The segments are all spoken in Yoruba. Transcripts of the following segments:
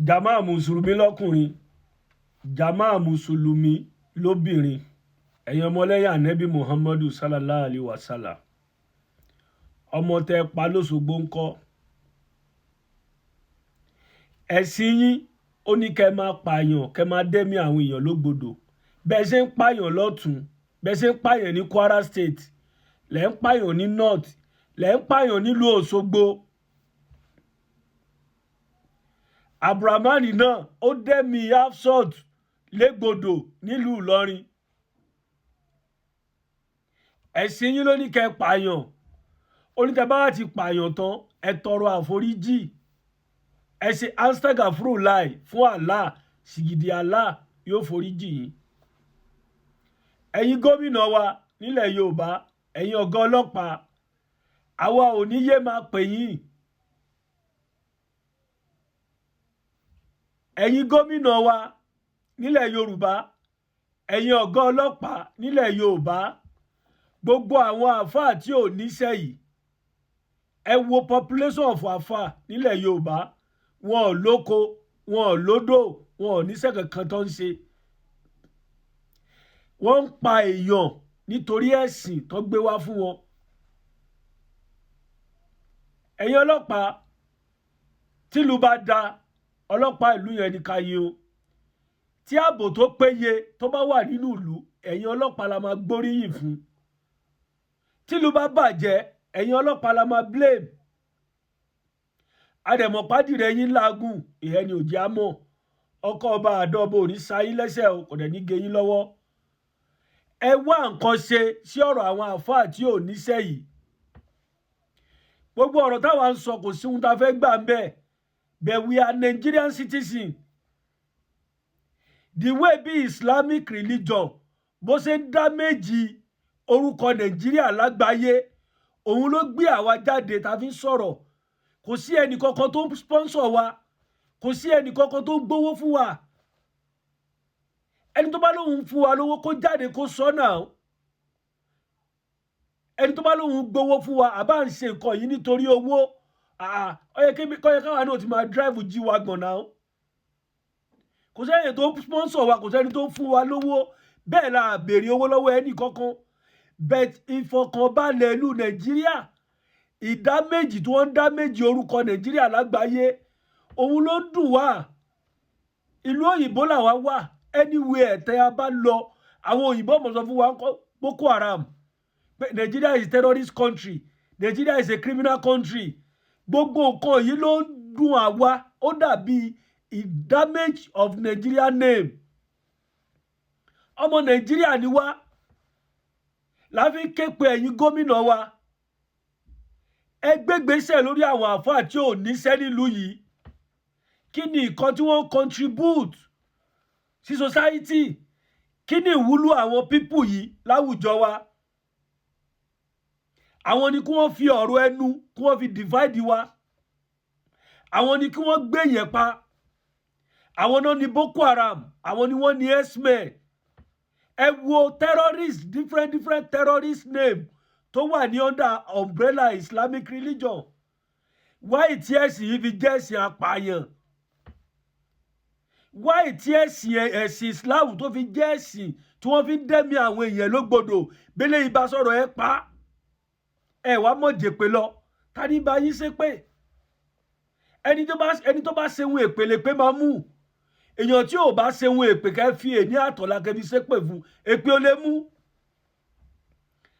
Jàmáà mùsùlùmí lọ́kùnrin, jàmáà mùsùlùmí lóbìnrin, ẹ̀yin ọmọlẹ́yìn ànẹ́bí Muhammadu sallallahu alayhi wa sallam, ọmọ tẹ́ pa lóṣogbo ń kọ́. Ẹ̀sìn yín ó ní kẹ́ máa pààyàn, kẹ́ máa dẹ́mi àwọn èèyàn lógbodò. Bẹ́ẹ̀ ṣe ń pààyàn lọ́tún, bẹ́ẹ̀ ṣe ń pààyàn ní Kwara State, lẹ́ ń pààyàn ní North, lẹ́ ń pààyàn nílùú Òṣogbo. Abdulrahman náà ó dẹ́mi Hafsat légbodò nílùú Ìlọrin. Ẹ̀sìn yín ló ní kẹ́ pààyàn. Ó ní tẹ́ bá ti pààyàn tán, ẹ tọrọ àforíjì, ẹ ṣe astagfirullah fún Allah, sìgìdì Allah yóò foríjì yín. Ẹ̀yin gómìnà wa nílẹ̀ Yorùbá, ẹ̀yin ọ̀gá ọlọ́pàá, àwa ò ní yé máa pè yín. Ẹ̀yin gómìnà wa nílẹ̀ Yorùbá, ẹ̀yin ọ̀gá ọlọ́pàá nílẹ̀ Yorùbá, gbogbo àwọn àáfàá tí ò níṣẹ́ yìí, ẹ wo population of àáfàá nílẹ̀ Yorùbá, wọn ò lóko, wọn ò lódò, wọn ò níṣẹ́ kankan tó ń ṣe. Wọ́n ń pa èèyàn nítorí ẹ̀sìn tó gbé wá fún wọn. Ẹ̀yin ọlọ́pàá, tìlú bá da, ọlọ́pàá ìlú yẹn ní ká yìn o. Tí ààbò tó péye tó bá wà nínú ìlú, ẹ̀yin ọlọ́pàá la máa gbóríyìn fún. Tìlú bá bàjẹ́, ẹ̀yin ọlọ́pàá la máa blame. Àdẹ̀mọ̀pádìrẹ yín lágùn, ìyẹn ni òjì á mọ̀. Ọkọ̀ ọba àdọ́bò ní sáyín lẹ́sẹ̀ o, kò dẹ̀ ní gé yín lọ́wọ́. Ẹ wá nǹkan ṣe sí ọ̀rọ̀ àwọn àáfàá tí ò níṣẹ́ yìí. Gbogbo ọ̀rọ̀ táwa ń sọ, kò sí ohun tá a fẹ́ gbà ń bẹ̀. But we are Nigerian citizens. The way bí Islamic religion bó ṣe ń damage orúkọ Nàìjíríà lágbàáyé, òun ló gbé àwa jáde tá a fi ń sọ̀rọ̀. Kò sí ẹnì kankan tó ń sponsor wa, kò sí ẹnì kankan tó ń gbowó fún wa. Ẹni tó bá lóun fún wa lówó, kó jáde kó sọ náà. Ẹni tó bá lóun gbowó fún wa, àbá ń ṣe nǹkan yìí nítorí owó, ó yẹ káwa náà ti máa drive G-Wagon náà. Kò sẹ́ni tó sponsor wa, kò sẹ́ni tó fún wa lówó, bẹ́ẹ̀ la béèrè owó lọ́wọ́ ẹnì kankan. But ìfọkànbalẹ̀ ìlú Nàìjíríà, ìdá méjì tí wọ́n ń dá méjì orúkọ Nàìjíríà lágbàáyé, òun ló ń dùn wá. Ìlú òyìnbó làwa wà. Anywhere tẹ́ a bá lọ, àwọn òyìnbó mọ̀ sọ fún wa Boko Haram pé Nigeria is a terrorist country, Nigeria is a criminal country. Gbogbo nǹkan yìí ló ń dùn àwa. Ó dàbí damage of Nigeria name. Ọmọ Nàìjíríà ni wá, láfi ké pe ẹ̀yin gómìnà wa, ẹ gbégbèsè lórí àwọn àfáà tí ò níṣẹ́ nílùú yìí. Kí ni nǹkan tí wọ́n contribute sí society? Kí ni ìwúlò àwọn people yìí láwùjọ wa? Àwọn ni kí wọ́n fi ọ̀rọ̀ ẹnu kí wọ́n fi divide wa, àwọn ni kí wọ́n gbé yẹn pa, àwọn náà ní Boko Haram, àwọn ni wọ́n ní herdsmen. Ẹ wo terrorist, different different terrorist name tó wà ní under umbrella Islamic religion. Why tí ẹ̀sìn yìí fi jẹ́ ẹ̀sìn apààyàn? Why tí ẹ̀sìn Islam tó fi jẹ́ ẹ̀sìn tí wọ́n fi ń dẹ́mi àwọn èèyàn lógbodò? Bẹ́lẹ̀ ibà sọ̀rọ̀, ẹ pa, ẹ wá mọ̀ jèpè lọ. Ta ní bá yín ṣépè? Ẹni tó bá ṣeun èpè lèpè máa mú. Èèyàn tí ò bá ṣeun èpè, kẹ́ fi èní àtọ̀là kẹ́ fi ṣépè fún, èpè ò lè mú.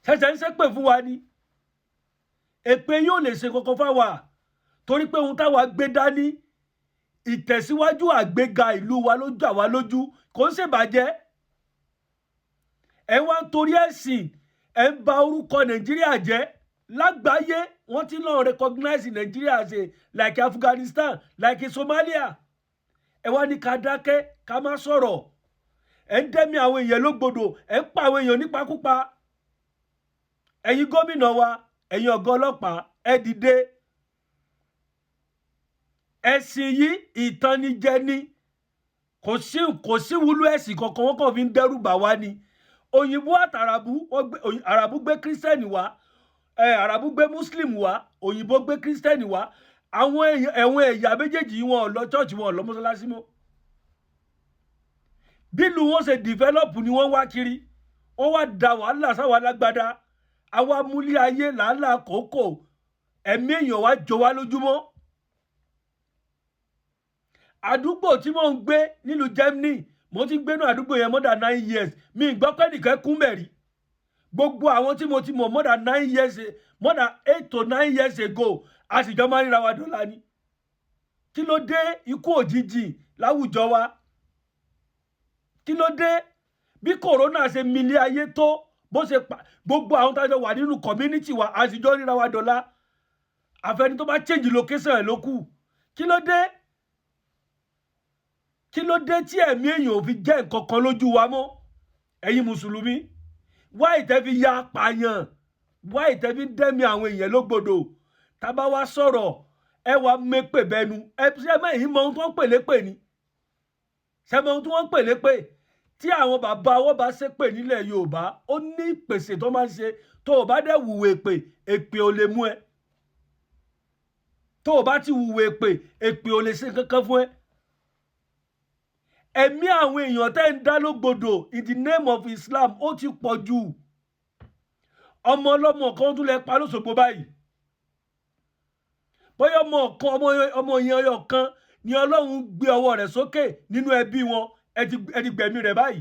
Ṣẹ̀ṣẹ̀ ń ṣépè fún wa ni, èpè yóò lè ṣe kankan fáwa, torí pé ohun táwa gbé dání, ìtẹ̀síwájú, àgbéga ìlú wa ló jà wá lójú, kò ń ṣèbàjẹ́. Ẹ wá ń torí ẹ̀sìn, ẹ ń ba orúkọ Nàìjíríà jẹ́ lágbàáyé. Wọ́n ti náà recognize Nàìjíríà ṣe like Afghanistan, like Somalia. Ẹ wá ní ká dákẹ́, ká má sọ̀rọ̀. Ẹ ń dẹ́mi àwọn èèyàn lógbodò, ẹ ń pa àwọn èèyàn nípakúpa. Ẹ̀yin gómìnà wa, ẹ̀yin ọ̀gá ọlọ́pàá, ẹ dìde. Ẹ̀sìn yìí, ìtanijẹ ni. Kò sí wúlò ẹ̀sìn kankan, wọ́n kàn fi ń dẹ́rù bà wá ni. Òyìnbó àtàràbù, wọ́n gbé àràbù, gbé kírísítẹ́nì wá, ẹ àràbù gbé muslim wá, òyìnbó gbé kírísítẹ́nì wá. Àwọn ẹ̀wọ̀n ẹ̀yà méjèèjì yìí, wọn ò lọ church, wọn ò lọ mọ́sálásí mọ́. Bílùú wọn ṣe develop ni wọ́n wá kiri. Wọ́n wá da wàhálà sáwọn alágbádá. Àwa múlí ayé làálàá kókò, ẹ̀mí èèyàn wá jọ wá lójúmọ́. Àdúgbò tí mò ń gbé nílùú Germany, mo ti ń gbénú àdúgbò yẹn more than 9 years, mi ì gbọ́ pé nìkan kú mẹ́rí. Gbogbo àwọn tí mo ti mọ̀ more than 9 years, more than 8 to 9 years ago, a sì jọ máa ń ríra wa dọ́là ni. Kí ló dé ikú òjijì láwùjọ wa? Kí ló dé? Bí corona ṣe milé ayé tó, bó ṣe pa gbogbo àwọn tá a jọ wà nínú community wa, a sì jọ ríra wa dọ́là. Àfẹni tó bá change location ẹ̀ ló kù. Kí ló dé? Kí ló dé tí ẹ̀mí èèyàn ò fi jẹ́ nǹkan kan lójú wa mọ́? Ẹ̀yin mùsùlùmí, wá ìtẹ́ fi ya apààyàn, wá ìtẹ́ fi dẹ́mi àwọn èèyàn lógbòdò. Tá bá wá sọ̀rọ̀, ẹ wá mépè bẹnu. Ẹ ṣe mọ èyí, mọ ohun tó ń pè lépè ni? Ṣe mọ ohun tí wọ́n ń pè lépè? Tí àwọn bàbá wọn bá ṣépè nílẹ̀ Yorùbá, ó ní ìpèsè tó máa ń ṣe. Tó o bá dẹ̀ wùwò èpè, èpè ò lè mú ẹ. Tó o bá ti wùwò èpè, èpè ò lè ṣe kankan fún ẹ. Ẹ̀mí àwọn èèyàn tẹ́ ń dá lógbòdò in the name of Islam, ó ti pọ̀ jù. Ọmọ ọlọ́mọ kan tún lè pa lóṣogbo báyìí. Bóyá ọmọ kan, ọmọ yẹn ọyọ kan ni Ọlọ́run gbé ọwọ́ rẹ̀ sókè nínú ẹbí wọn, ẹ ti gbẹ̀mí rẹ̀ báyìí.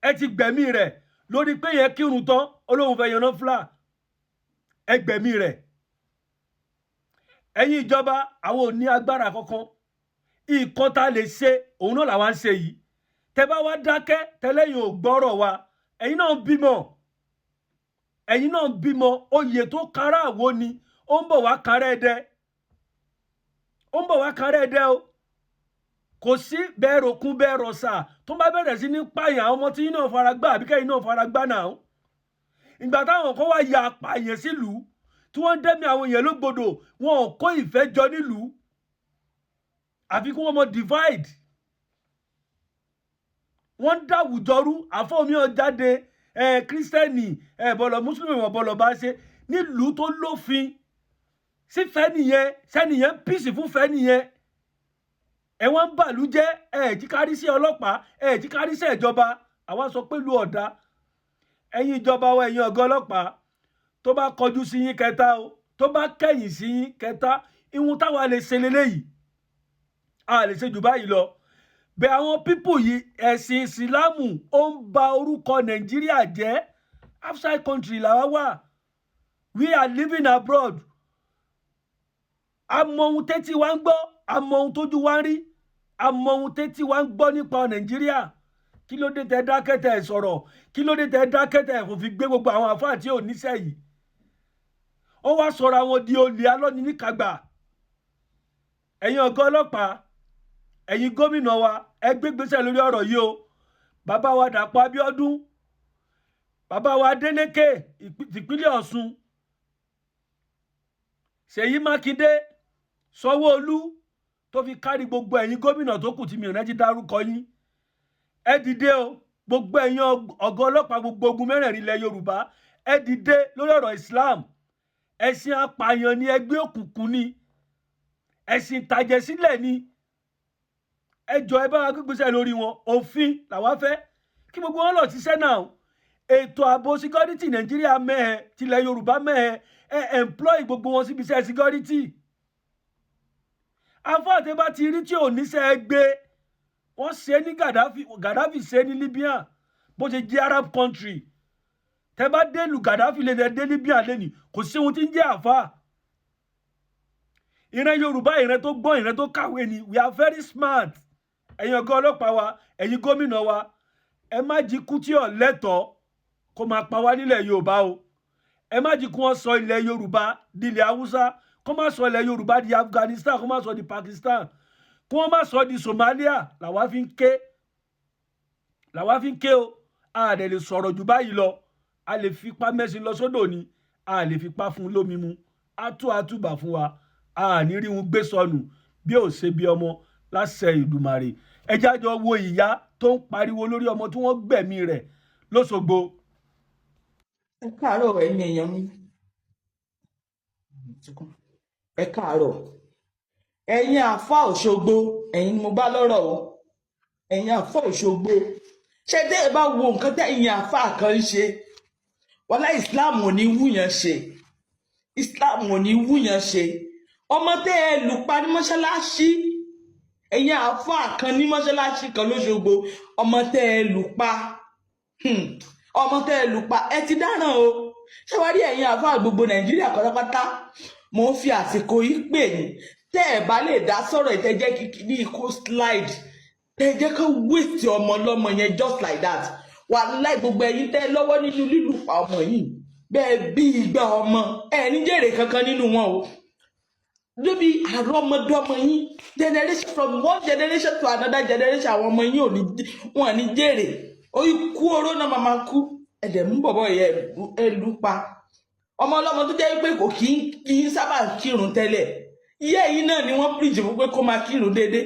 Ẹ ti gbẹ̀mí rẹ̀ lórí pé yẹn kírun tán, Olóhùn fẹ́ yan náfìlà, ẹ gbẹ̀mí rẹ̀. Ẹ̀yin ìjọba, àwọn ò ní agbára kankan. Ìkan tá a lè ṣe, òun náà làwa ń ṣe yìí. Tẹ bá wá dákẹ́ tẹlẹ́yìn ò gbọ́rọ̀ wa, ẹ̀yin náà ń bímọ, ẹ̀yin náà ń bímọ. Oyè tó kára àwo ni ó ń bọ̀ wá kárẹ́ ẹdẹ, ó ń bọ̀ wá kárẹ́ ẹdẹ o. Kò sí bẹ́ẹ̀ rokún bẹ́ẹ̀ rọ̀ṣà, tó bá bẹ̀rẹ̀ sí ní pààyàn, àwọn ọmọ tí yín náà fara gbá, àbí kẹ́yìn náà fara gbá náà. Ìgbà táwọn kan wá ya apààyàn sílùú, tí wọ́n ń dẹ́mi àwọn èèyàn lógbodò, wọn ò kó ìfẹ́ jọ nílùú, àfi kí wọ́n mọ divide. Wọ́n ń dàwùjọ rú. Àfọ̀mí jáde ẹ, kírísítẹ́nì ẹ bọ̀lọ̀, mùsùlùmí wọn bọ̀lọ̀ bá ṣe nílùú tó lófin sífẹ́ nìyẹn. Sẹ́nìyẹn píìsì fúnfẹ́ nìyẹn. Ẹ wọ́n ń bàlú jẹ́. Ẹ jí kárí sí ọlọ́pàá, ẹ jí kárí sí ìjọba. Àwa sọ pé lu ọ̀dà. Ẹ̀yin ìjọba wa, ẹ̀yin ọ̀gá ọlọ́pàá, tó bá kọjú sí yín kẹta o, tó bá kẹ̀yìn sí yín kẹta, ihun táwa lè ṣe leléyìí, a lè ṣe jù báyìí lọ. Bẹ́ẹ̀ àwọn people yìí, ẹ̀sìn ìsìlámù ó ń ba orúkọ Nàìjíríà jẹ́. Outside country làwa wà, we are living abroad. A mọ ohun tẹ́tí wa ń gbọ́, a mọ ohun tójú wa ń rí, a mọ ohun tẹ́tí wa ń gbọ́ nípa Nàìjíríà. Kí ló dé tẹ́ dákẹ́, tẹ́ sọ̀rọ̀? Kí ló dé tẹ́ dákẹ́, tẹ́ kò fi gbé gbogbo àwọn àfáà tí ò níṣẹ́ yìí? Ó wá sọ̀rọ̀ àwọn di olè alọ́ni níkàgbà. Ẹ̀yin ọ̀gá ọlọ́pàá, ẹ̀yin gómìnà wa, ẹ gbé gbèsè lórí ọ̀rọ̀ yìí o. Bàbá wa Dàpọ̀ Abíọ́dún, bàbá wa Adélékè tìpínlẹ̀ Ọ̀ṣun, Ṣèyí Mákindé, Sanwó-Olú, tó fi kárí gbogbo ẹ̀yin gómìnà tó kù tí mi ò rántí dárúkọ yín, ẹ dìde o. Gbogbo ẹ̀yin ọ̀gá ọlọ́pàá, gbogbo ogun mẹ́rẹ̀ẹ̀rin ilẹ̀ Yorùbá, ẹ dìde lórí ọ̀rọ̀ Islam. Ẹ̀sìn apààyàn ni, ẹgbẹ́ òkùnkùn ni, ẹ̀sìn ìtàjẹ̀sílẹ̀ ni. Ẹ jọ, ẹ bá wa gbégbèsè lórí wọn. Òfin làwa fẹ́ kí gbogbo wọn lọ ṣiṣẹ́ náà. Ètò ààbò security Nàìjíríà mẹ́hẹ, tilẹ̀ Yorùbá mẹ́hẹ. Ẹ employ gbogbo wọn síbi iṣẹ́ security. Afáàtẹ bá ti rí tí ò níṣẹ́ gbé, wọ́n ṣe ní Gaddafi, Gaddafi ṣe ní Libya, bó ṣe jẹ́ Arab country. Tẹ bá dé lu Gaddafi lè dé Libya lẹ́nìí, kò sí ohun tí ń jẹ́ àfa. Ìran Yorùbá, ìran tó gbọ́n, ìran tó kàwé ni. We are very smart. Ẹ̀yin ọ̀gá ọlọ́pàá wa, ẹ̀yin gómìnà wa, ẹ má jí kú tí ò lẹ́tọ̀ọ́ kó máa pa wá nílẹ̀ Yorùbá o. Ẹ má jí kí wọ́n sọ ilẹ̀ Yorùbá di ilẹ̀ Haúsá, kó má sọ ilẹ̀ Yorùbá di Afghanistan, kó má sọ di Pakistan, kó wọ́n má sọ di Somalia. Làwa fi ń ké, làwa fi ń ké o. A dẹ̀ lè sọ̀rọ̀ jù báyìí lọ. A lè fipá mẹ́sìn lọ sódò ni, a lè fipá fún lómi mu. Á tú àtúbà fún wa, a ní rí wọn gbé sọnù bí ò ṣe bí ọmọ láṣẹ Ìdùmarè. Ẹ jẹ́ àjọ wo ìyá tó ń pariwo lórí ọmọ tí wọ́n gbẹ̀mí rẹ̀ lọ́sọ̀gbọ̀. Ẹ káàárọ̀, ẹ̀yin èèyàn mi. Ẹ káàárọ̀, ẹ̀yin àáfà Òṣogbo, ẹ̀yin ni mo bá lọ́rọ̀ o. Ẹ̀yin àáfà Òṣogbo, ṣé tẹ́ ẹ bá wo nǹkan tẹ́ ẹ̀yin àáfà kan ń ṣe, wàhálà, Islam ò ní wúyàn ṣe, Islam ò ní wúyàn ṣe. Ọmọ tẹ́ ẹ lù pa ní mọ́ṣáláṣí, ẹ̀yin àáfà kan ní mọ́ṣáláṣí kan lóṣogbo, ọmọ tẹ́ ẹ lù pa, ọmọ tẹ́ ẹ lù pa, ẹ ti dáràn o. Ṣé wàá rí ẹ̀yin àáfà gbogbo Nàìjíríà pátápátá, mo ń fi àsìkò yìí pè yín. Tẹ́ ẹ bá lè dá sọ̀rọ̀, ìtẹ́jẹ́ kíkí ní ikú slide, tẹ́ ẹ jẹ́ kó waste ọmọ ọlọ́mọ yẹn just like that, wàláì, gbogbo ẹ̀yin tẹ́ ẹ lọ́wọ́ nínú lílùpà ọmọ yìí, bẹ́ẹ̀ bí igba ọmọ, ẹ ní jèrè kankan nínú wọn o. Débi àrọ́mọdọ́mọ yín, generation from one generation to another generation, àwọn ọmọ yín ò ní, wọn ní jèrè. Ikú oró náà máa kú. Ẹ̀dẹ̀ mú bọ̀bọ̀ yẹn, ẹ lù pa ọmọ ọlọ́mọ tó jẹ́ pé kò kí í sábà kírun tẹ́lẹ̀. Iye yìí náà ni wọ́n preach fún pé kó máa kírun déédéé.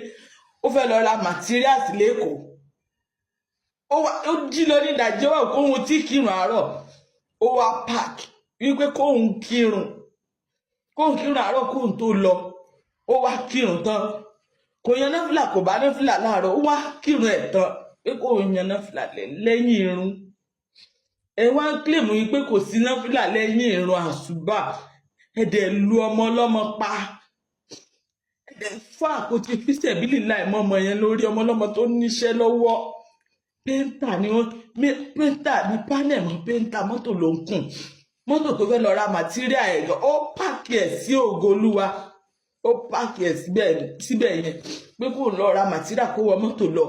Ó fẹ́ lọ ra materials lẹ́kọ̀ọ́, ó wá, ó jí lọ ní ìdájí, ó wà kóhun tí kírun àárọ̀, ó wá park wípé kóhun kírun àárọ̀ kóhun tó lọ. Ó wá kírun tán, kò yan náfìlà, kò bá náfìlà láàárọ̀. Ó wá kírun ẹ̀ tán pé kóhun yan náfìlà lẹ́yìn irun. Ẹ wá ń claim yìí pé kò sí náfìlà lẹ́yìn irun àṣùbà. Ẹ dẹ̀ lu ọmọ ọlọ́mọ pa, ẹ dẹ̀ fọ́ àpótí fíṣẹ̀bílì láì mọ́ ọmọ yẹn lórí. Ọmọ ọlọ́mọ tó níṣẹ́ lọ́wọ́, painter ni wọ́n, painter ní panel mọ́, painter mọ́tò ló ń kùn. Mọ́tò tó fẹ́ lọ ra material ẹ̀ gan, ó park ẹ̀ sí Ògo Olúwa, ó park ẹ̀ síbẹ̀ yẹn pé kó lọ ra material, kó wọ mọ́tò lọ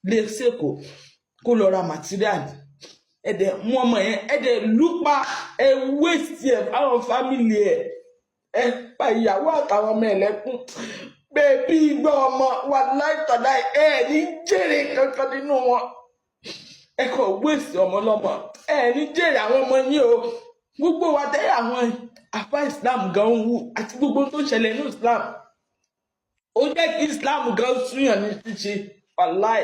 lé sẹ́kọ̀ọ́, kó lọ ra material. Ẹ dẹ̀ mú ọmọ yẹn, ẹ dẹ̀ lùpa, ẹ waste ẹ̀ fáwọn family ẹ̀, ẹ pa ìyàwó àtàwọn ọmọ ẹ̀ lẹ́kún. Bẹ́ẹ̀ bí igbá ọmọ wà láìtọ̀dá, ẹ ní jèrè kankan nínú wọn. Ẹ kò waste ọmọ lọ́mọ, ẹ ní jèrè àwọn ọmọ yín o. Gbogbo wa tẹ́ àwọn àfa Islam gan ń wù àti gbogbo tó ń ṣẹlẹ̀ ní Islam, ó jẹ́ kí Islam gan súnyàn ní ṣíṣe. Wàláì.